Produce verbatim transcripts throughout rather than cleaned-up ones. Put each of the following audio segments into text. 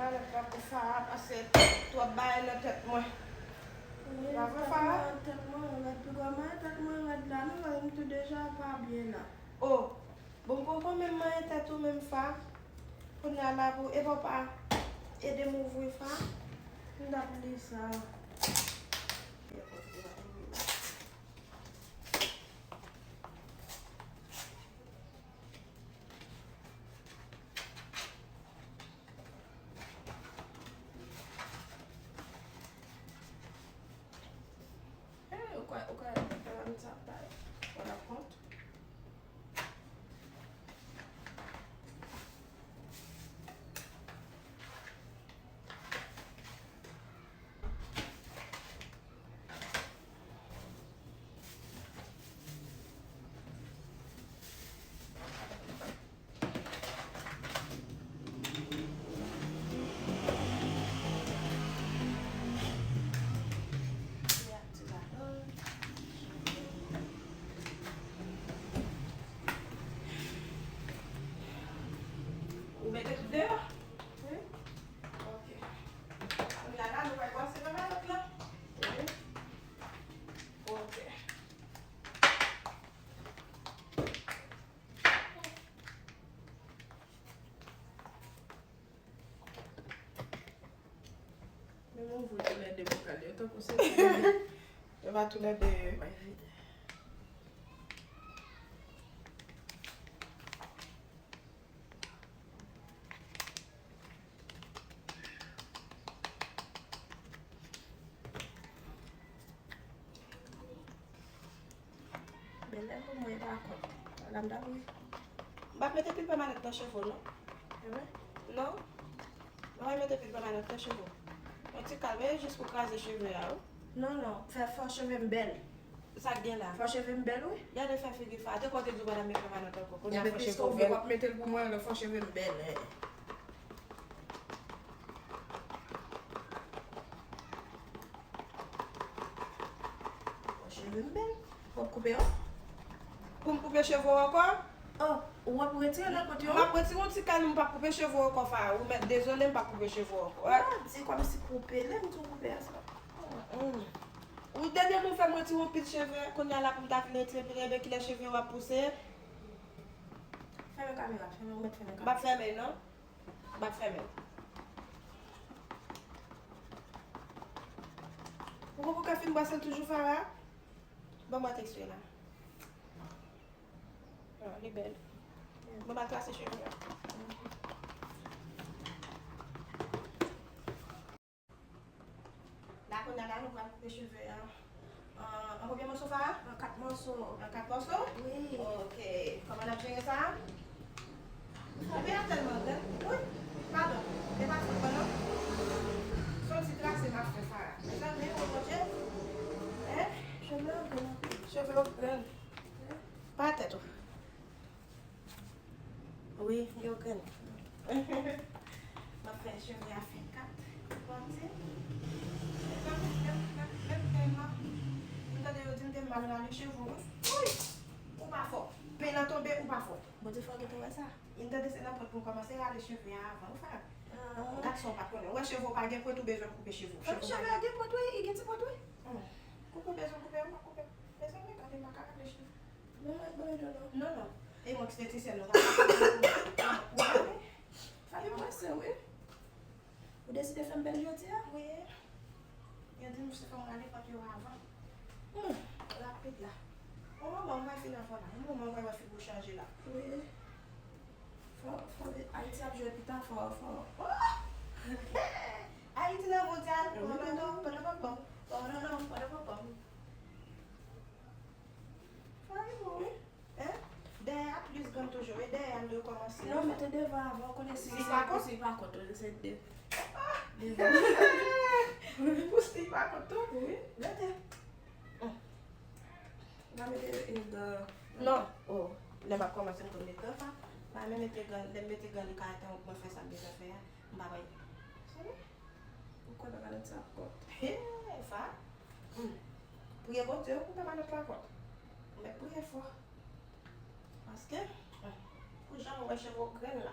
Malèt la pou Farah, paske twòp bagay nan tèt mwen. Wi, pa vre, tèt Farah? Mwen, tèt mwen rèd, pi gwo malèt tèt mwen rèd la, non, m tou deja pa byen la. Oh, bon, m poko menm manyen tèt ou menm, Fa. Kounye a la pou, e papa, ede m ouvri, Fa. M t ap li sa. Eh, ou kwè, ou kwè, ou kwè m sa bay? Ou la kont? Ou mete tout deyò? Wi. Ok. Kounye a la, nou pral bwase nan malèt la? Wi. Ok. Men m ouvri toulède bokal yo, tankou se pou yo pa toulède vide. Bèlè pou mwen pa kont. Wala m ta wi. M p ap mete pil pèmanant nan cheve w, non. E vre? Non. M pa mete pil pèmanant nan cheve w. Yon ti kalm, e jis pou kraze cheve a, wi. Non, non. Fè, fè cheve m bèl. Sa k gen la? Fò cheve m bèl, wi. Gade fè figi Fa. Te konte di w pa t ap met pèmanant ankò. Kounye a fò cheve w bèl. Ebyen, piske w vle w ap mete l pou mwen, alò fò cheve m bèl. Fò cheve m bèl. W ap koupe yo? Pou m koupe cheve w ankò? Oh, w ap retire nan kot yo? M ap retire yon ti kal, m p ap koupe cheve w ankò, Fa. Ou mèt dezole, m p ap koupe cheve w ankò. Ah, di kòmsi koupe, lè m di w koupe a sa. Mm. Wi, dènye nou fè m retire yon pil cheve, kounye a la pou m ta vin retire pil, ebyen kilè cheve yo ap pouse? Fèmen kamera, fèmen, ou mèt fèmen kamera. M p ap fèmen, non. M p ap fèmen. Ou poko ka fin bwase l toujou, Farah? Ban mwen tèks la. Ah, li bèl. Ban m al trase cheve a. La, kounye a la, nou pral koupe cheve a. An, an konbyen mòso, Farah? An kat mòso. An kat mòso? Wi. Ok. Kòman n ap jere sa? Cheve a tèlman grenn. Wi. Padon. E pa twòp grenn, non? Se yon ti trase m ap fè, Farah. Mezanmi, o Bondye. Hein? Cheve a grenn anpil. Cheve yo grenn. Pa tèt ou. Wi, yo grenn. M ap fè cheve a fè kat. Ou konprann? Menm, menm, menm, menm, menm, m tande yo di m te mal rale cheve, wi. Wi! Ou pa fò. Pen nan tonbe, ou pa fò. Bondye fè w gentan wè sa. M tande se nan pwent pou m kòmanse rale cheve a avan, wi, Farah. Ah. Gason pa konnen. Ou wè cheve w pa gen pwent, ou bezwen koupe cheve w. Cheve w pa gen pwent, wi, li gen ti pwent, wi. Hmm. Koupe w bezwen koupe, ou pa koupe. Mezanmi, gade m pa ka rale cheve. Non, non, non, non. Non, non. E mwen ki estetisyèn, nou pa ka fè pou, pou, pou, pou, Fale mwen se wi. Ou deside fè m bèl jodi a? Wi. Yo di m se fò m rale kòt yo avan. Hmm. Rapid la. Yon moman m wè fin avan la. Yon moman m wè figi w chanje la. Wi. Fò, fò, Ayiti ap jwe pita fò, fò. Oh! Ayiti nan mondyal. Wi, non, non, non, non, non, non, non, non, non. Fò li bon, wi. Hein? Dèyè a plis grenn toujou, wi. Dèyè a nou rekòmanse. Non, mete devan avan, ou konnen si, si, si pa kont, si pa kont, se de. Ah! Devan. Pou si pa kont tou? Wi. Mete. Hum. Ou pa mete, e, gan. Non. Oh, lè m ap kòmanse, m konn met gan, Fa. M pa renmen mete gan, lè m mete gan, li ka ete mwen fè sa m bezwen fè a. M pa bay. Sou. Ou kwè pa ka nan ti ap kòt. He, Fa. Hmm. Priye Bondye, ou pa nan ti ap kòt. Ou mèt priye fò. Paske, hmm, pou jan m wè cheve w grenn la.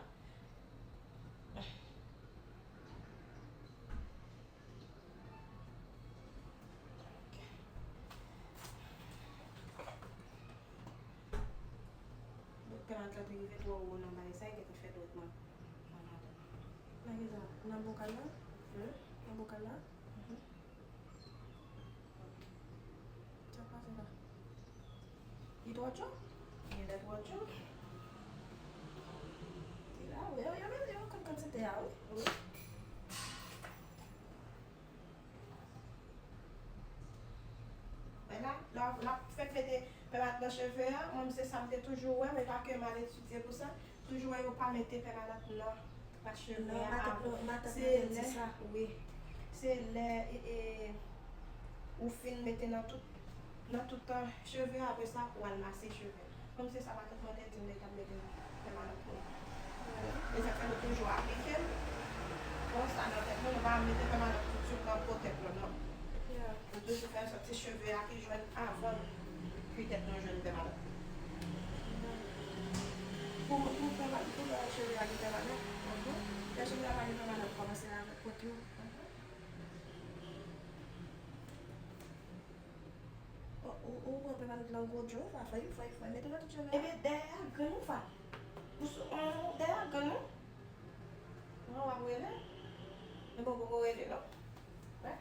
Hmm. Pèmanant lan te rive twò wo nan bagay sa, e gentan fè dwòt mwen. Nan kisa? Nan bokal la? Wi. Nan bokal la? Mhm. Sa k pase la? Li twò cho? Li genlè twò cho. Li la, wi, yo, yo, yo, yo konn kantite a, wi. Wi. Men la, lè w ap fèk mete pèmanant nan cheve a, mwen se sa m te toujou wè, men pa ke m al etidye pou sa, toujou wè yo pa mete pèmanant nan, nan cheve a avan. Se lè, wi, se lè, e, e, ou fin mete nan tout, nan tout, e, cheve a, apre sa, ou al mase cheve. Kòm se sa matant mwen te di m, li t ap mete pèmanant pou li. E sa k fè nou toujou aplike l. Bon, sa nan tèt nou, nou pa mete pèmanant toutswit nan po tèt nou, non. Nou toujou fè sòti cheve a ki jwenn avan kwi tèt nou jwenn pèmanant. Pou, pou pèmanant, pou cheve a gen pèmanant, lè cheve a pa gen pèmanant, kòmanse avèk pwent yo. Ou, ou, ou pran pèmanant lan gwo djòl, fa, fay, fay, fay, mete nan tout cheve a. Ebyen, dèyè a grenn ou, fa. Ou sou, on, dèyè a grenn ou. Non, w ap rele. Men bon, poko rele, non. Wè.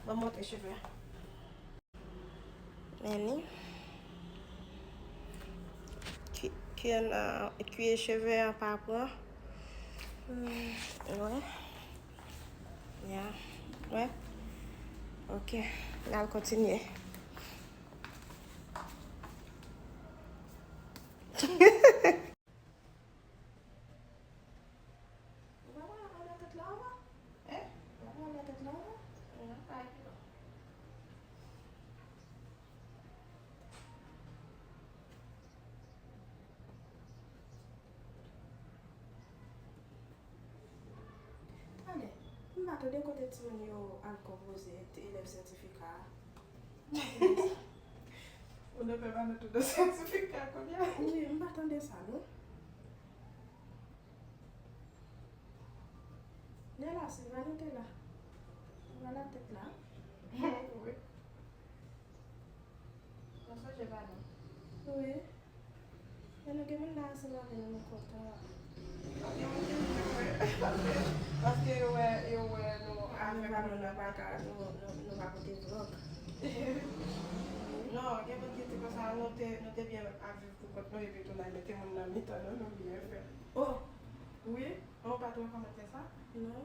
Ban m montre cheve a. Men li. Ki, ki an, kwi cheve a pa pran. Hmm, wè. Ya. Wè. Ok. N al kontinye. Ou pa wè anlè tèt la ankò? Hein? Ou pa wè anlè tèt la ankò? Non, pa epi non. Tande, m pa tande kote timoun yo al konpoze elèv sètifika a. M pa tande sa. Ou nan fè ba nou tout de sètifika kounye a? Wi, m pa tande sa, non. Nela Silva, nou te la. Silva la tèt la. Wi. Mwen sonje pa non. Wi. E nou gen moun la ansanm avè nou, nou kontan. Gen moun ki di yo wè, paske, paske yo wè, yo wè nou avèk nou nan paka, nou, nou, nou pa pote vlòg. Non, gen moun ki di konsa, nou te, nou te byen ap viv pou kont nou, epi tou n al mete moun nan mitan nou, nou byen fè. Oh! Wi, ou pa t wè kòmantè sa? Non.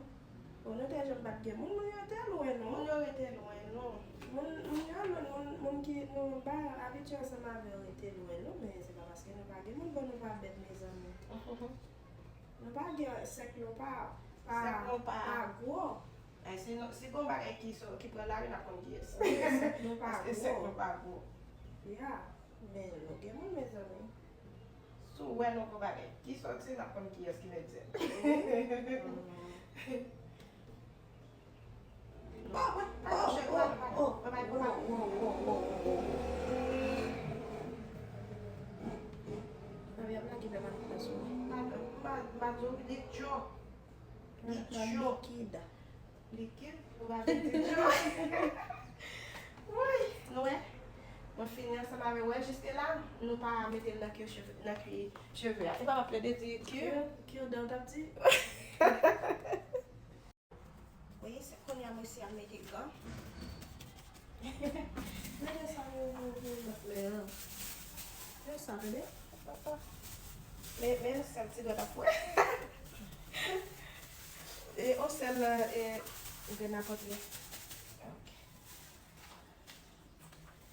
Bon, nou te jwenn pa t gen moun, moun yo te lwen nou. Moun yo rete lwen nou. Moun, moun yo lwen, moun, moun ki nou pa abitye ansanm avè yo rete lwen nou, men se pa paske nou pa gen moun, bon, nou pa bèt, mezanmi. Nou pa gen sèk nou pa, pa, sèk nou pa, pa gwo. Eh, si nou, si gon bagay ki so, ki pran lari, n ap konn kiyès. Sèk nou pa gwo. Paske sèk nou pa gwo. Ya, men nou gen moun, mezanmi. Si w wè nou gon bagay ki soti, n ap konn kiyès ki mete l. Oh, oh, oh, oh, oh, oh, oh, oh, oh. Mwen ap lage pèmanant la sou mwen. M pa, m pa, m pa di w li cho. Li cho. Likid. Likid, ou pa vle di cho. Woy, nou wè. Mwen fini ansanm avè w. Wè, jiske la, nou pa mete l nan kir cheve, nan kir cheve a. Se pa m ap plede di kir. Kir, kir dan w t ap di. Wi, se kounye a mwen si ap mete gan. Mete sa yo, yo, yo, yo. Yo sa, tande? Papa. Men, men yon sèl ti dwèt ap fè. E yon sèl, e, grenn apòt li. Ok. Ti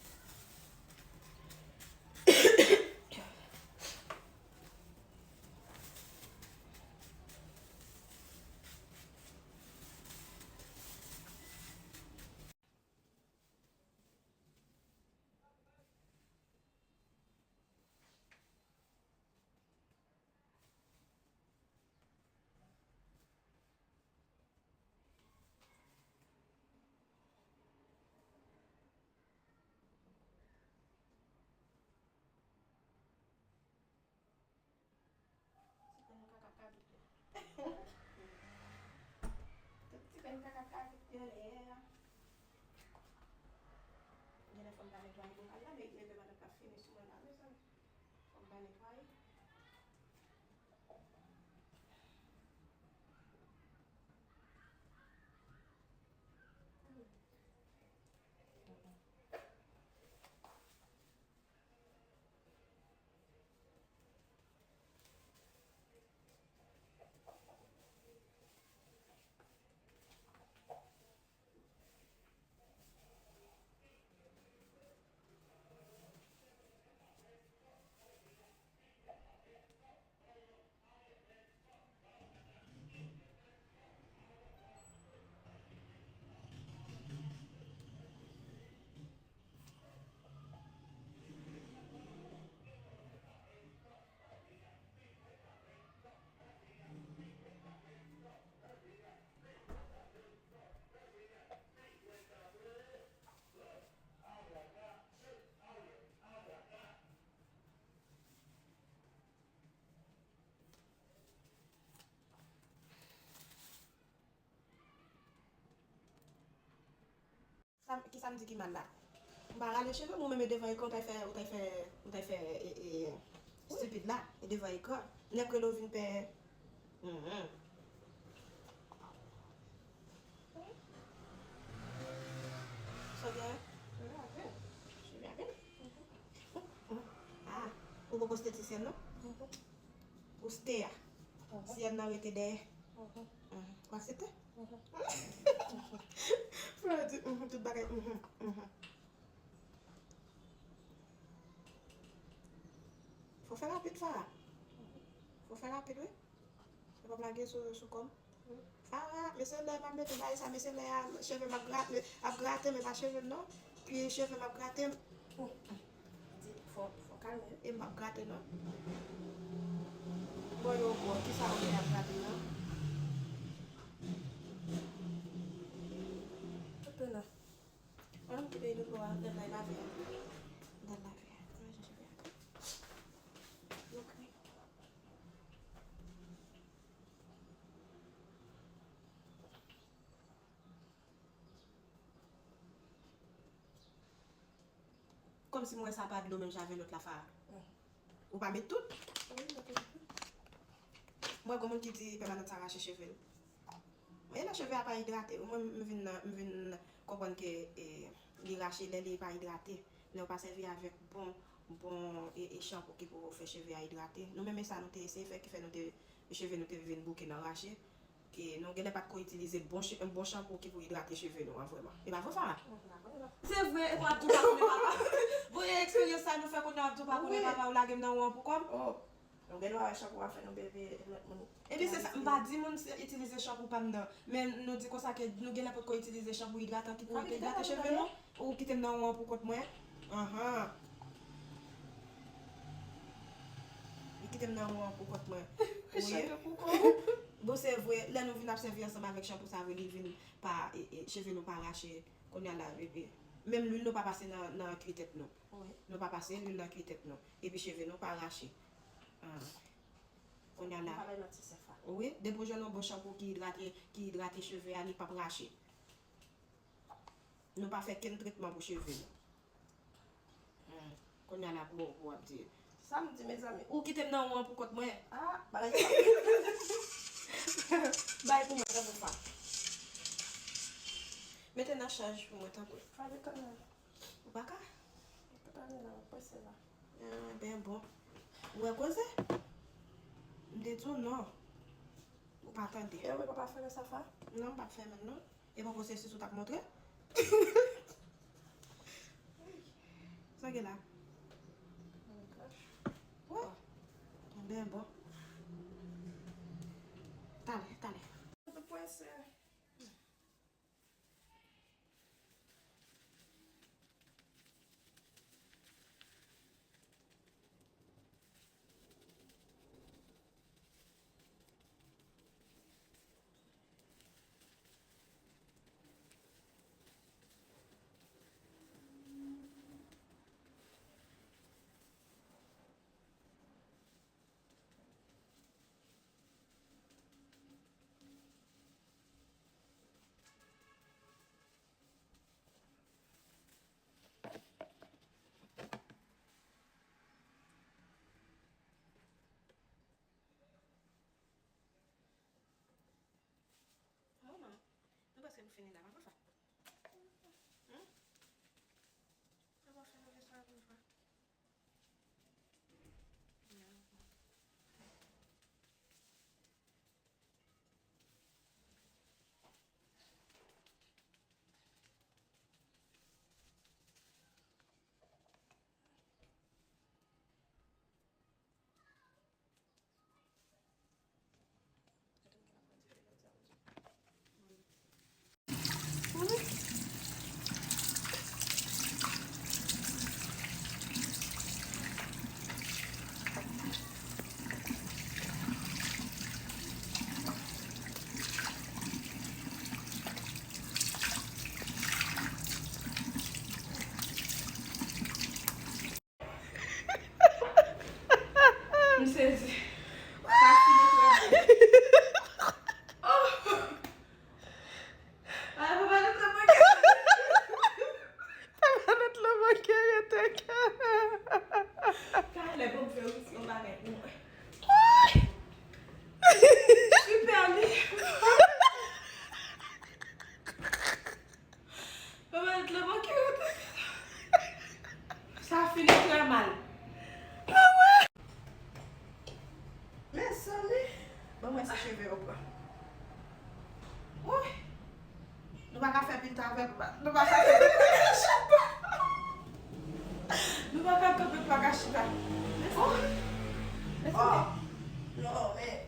grenn kaka kabrit yo. Tout ti grenn kaka kabrit yo lè a. Genlè fò m ta netwaye bokal la, men, men pèmanant la fini sou mwen la, mezanmi. Fò m ta netwaye. Ki sa m di ki mal la? M pa rale cheve m, ou menm e devan ekran, ou t al fè, ou t al fè, ou t al fè, e, e, stupid la, e devan ekran. Nèg rele w vin pè. Mhm. Sa w gen? Cheve a bèl. Cheve a bèl? Mhm. Ah, ou poko estetisyèn non? Mhm. Ou stay a. Mhm. Syèn nan rete dèyè. Mhm. Mhm. Ou aksepte? Mhm. Fò yo di, mhm, tout bagay, mhm, mhm. Fò fè rapid, Farah. Fò fè rapid, wi. Yo p ap lage sou, sou kò m. Farah, mesye lè m ap mete bagay sa, mesye lè a, cheve m ap grate, ap grate, men pa cheve m non. Pi cheve m ap grate m. Fò, fò kalme. E m ap grate non. Bon, yo, bon, kisa ou gen ap grate non? Tout la. An, ki peyi nou dlo a, gad la, lave a. Gad lave a. Mwen jan cheve a. Ok. Kòmsi m wè sa pa dlo menm jan avè lòt la, Farah. Ou pa met tout? Wi, m met tout. M wè gon moun ki di pèmanant sa rache cheve l. Men lè cheve a pa idrate, mwen m vin nan, m vin konprann ke, e, li rache lè li pa idrate. Lè w pa sèvi avèk bon, bon, e, e chanpou ki pou fè cheve a idrate. Nou menm e sa nou te eseye fè, ki fè nou te, cheve nou te vin bouke nan rache. E nou genlè pa t ko itilize bon, bon chanpou ki pou idrate cheve nou an vrèman. E pa vre, Farah? Se vre, e w ap di w pa konnen papa. Voye eksperyans sa nou fè kounye a, w ap di w pa konnen papa, ou lage m nan won pou kò m. Oh. Nou gen dwa wè chanpou a fè nou bebe lòt moun. Epi se sa, m pa di moun se itilize chanpou pa m nan. Men nou di konsa ke nou genlè potko itilize chanpou idratan ki pou idrate cheve nou. Ou kite m nan won pou kont mwen. Anhan. Li kite m nan won pou kont mwen. Wi. Bon, se vre, lè nou vin ap sèvi ansanm avèk chanpou sa vre, li vin pa, e, e, cheve nou pa rache. Kounye a la, e, e, menm lwil nou pa pase nan, nan kwi tèt nou. Wi. Nou pa pase lwil nan kwi tèt nou. Epi cheve nou pa rache. Ah. Kounye a la. Wi, depi w jwenn yon bon chanpou ki idrate, ki idrate cheve a, li p ap rache. Nou pa fè kenn tretman pou cheve nou. Hmm. Kounye a la pou, pou w ap di. Sa m di, mezanmi? Ou kite m nan won pou kont mwen. Ah, bagay sa. Bay pou mwen, tanpri, Fa. Mete nan chaj pou mwen, tanpri. Fa, detann mwen. Ou pa ka? Detann mwen, m ap prese la. Ah, ben bon. Ou wè koze? M te di w non. Ou pa tande. E wi, papa fèmen sa, Fa. Non, m p ap fèmen l non. E bon pwosesis ou t ap montre? Sa gen la? Oh my gosh. Wè. Enben, bon. Talè, talè. Mwen prese. Manman, nou prèske pou fini la, papa Fa. Hmm? Papa fè move swa pou nou fè. M sezi. Sa fini trè byen. Oh! Ah, papa, nou trè byen. Mwen se cheve yo pran. Woy! Nou pa ka fè pil travay, nou pa, nou pa ka fè pil travay chita. Nou pa ka kanpe, nou pa ka chita. Oh! Oh! Non, men.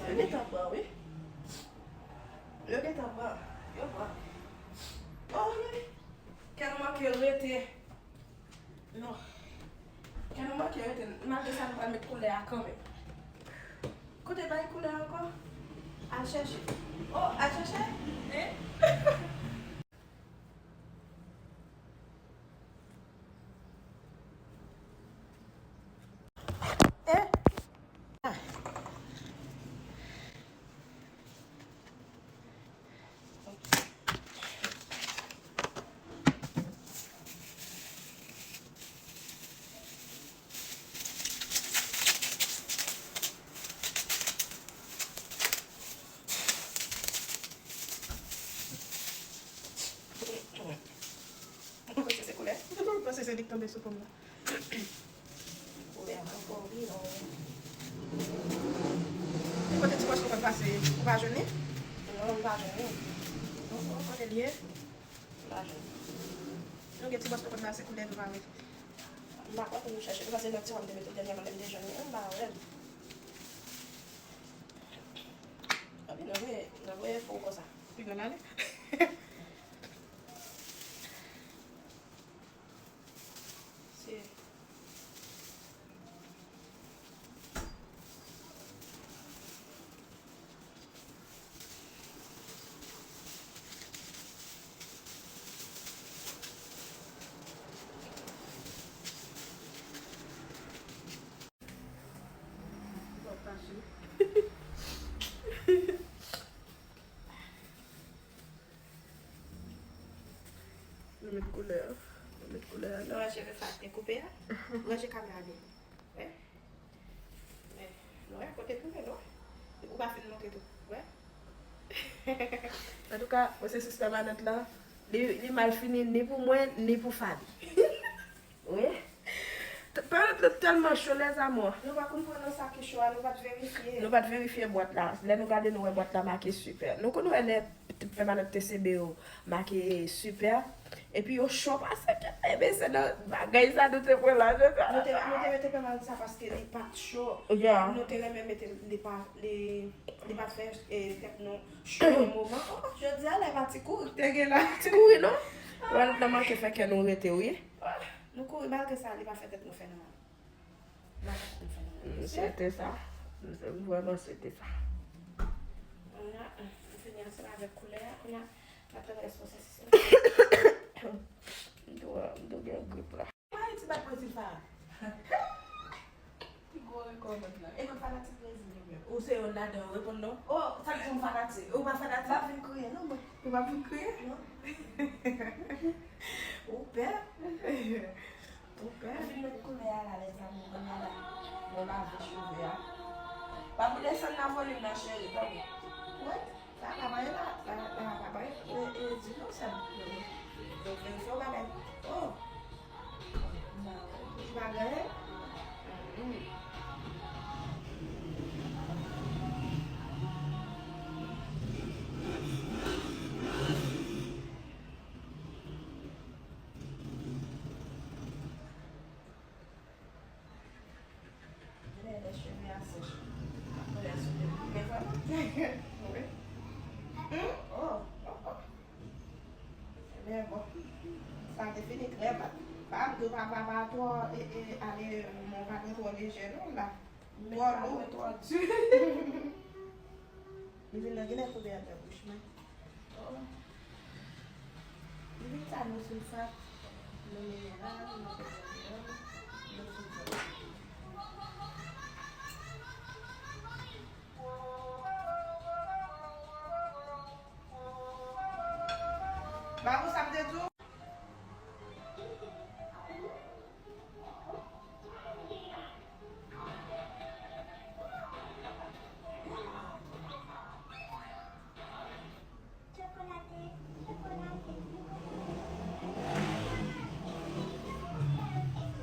Yo gentan pran, wi. Yo gentan pran. Yo pran. Oh, wi. Kè nou manke rete. Non. Kè nou manke rete. Malgre sa, nou pral met koulè a kanmenm. Kote bay koulè a ankò? Al chèche. Oh, al chèche? Eh? Eh? Ah. Ou panse se koulè? Ou panse se li k tonbe sou pòm la? Koulè a ankò, wi, non. Kote ti bòs ou konn pase, ou pa jwenn li? Non, m pa jwenn li. Non, non, kote l ye? M pa jwenn li. Nou gen ti bòs ou konn pase koulè nou pa wè. M pa kwè pou nou chèche li, paske nan tiwa m te mete l dènyèman, lè m te jwenn li, m pa wè l. Anpi nan voye, nan voye fò konsa. Pi gran ale. Se Nou met koulè a. Nou met koulè a la. Nou wè cheve sa te koupe a? Ranje kamera byen. Wè. Wè. Nou wè kote koupe, nou wè. Ou pa fin montre tou. Wè. Antouka, pwosesis pèmanant la, li, li mal fini ni pou mwen, ni pou Faby. Wi. T-, pèmanant la tèlman cho, les amours. Nou pa konn pran nan sa ki cho a, nou pa t verifye. Nou pa t verifye bwat la. Lè nou gade, nou wè bwat la make super. Nou konn wè lè pèmanant T C B yo make super. Epi yo cho pase kèt, ebyen se nan bagay sa nou te pran lajan sa. Nou te, nou te mete pèmanant sa paske li pa t cho. Yeah. Nou te renmen mete l, li pa, li, li pa t fè, eh, tèt nou cho yon moman. Oh, jodi a, lè pa ti kouri te gen la. Ti kouri, non? Pèmanant la manke fè kè nou rete, wi. Nou kouri malgre sa, li pa fè tèt nou fè nan. Mwen, se te sa. Vrèman, se te sa. Kounye a, m fini ansanm avèk koulè a. Kounye a, n ap tann rès pwosesis la. M tou, m tou gen grip la. Pa Ayiti bat Brezil, Farah. Pi gwo rekò mond lan. E mwen fanatik Brezil, li menm. Ou se youn ladan yo, reponn non. Oh, sa k di m fanatik? Ou pa fanatik? M ap vin kriye, non, mwen. Ou p ap vin kriye? Non. Ou pè? Ou pè? Ou fin met koulè a la, les amours, kounye a la. Nou lave cheve a. Pa pou desann nan volim nan, cheri, tande. Wè, sa pa bay la, sa, sa pa bay, e, e, di non, sa. Donk, men fè w bagay. Oh! Ba, ou pa ganyen? Mm. Lè, lè cheve a sèch, apre lè a sou tèt. Men vrèman. Wi. Hmm? Oh, oh, oh. Men bon. Sa te fini trè mal. Pa m di w pa, pa, pa twò, e, e, ale, men w pa dwe twò lejè non la. Twò lou. Twò di. Li vin nan Ginen kote a fè bouch mwen. Oh. Li vin sa nou sou sa. Nou mineral, nou petrol, nou sou sa. Ba ou sa m te di w?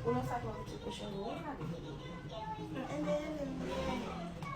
Ou nan sa twò piti pou cheve w, wi, Faby. Enben, enben, enben.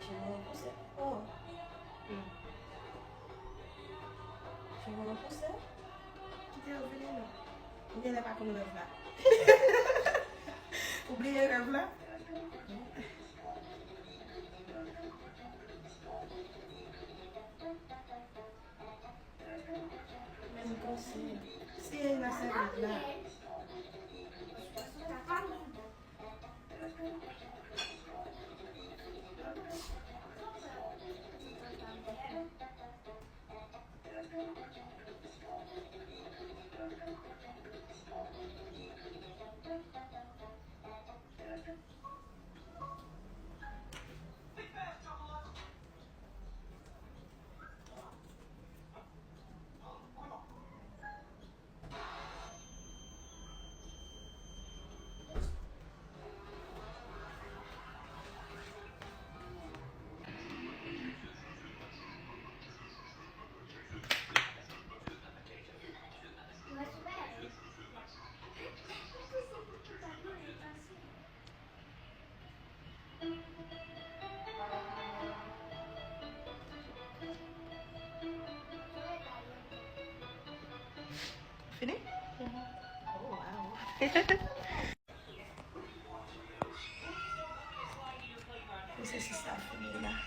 Cheve w pouse. Oh. Hmm. Cheve w pouse. Kite yo vini non. Ou genlè pa konn rèv la. Ou bliye rèv la. Men m panse, si e nan sèvis la. Fini? Oh, wow. Pwosesis la fini la.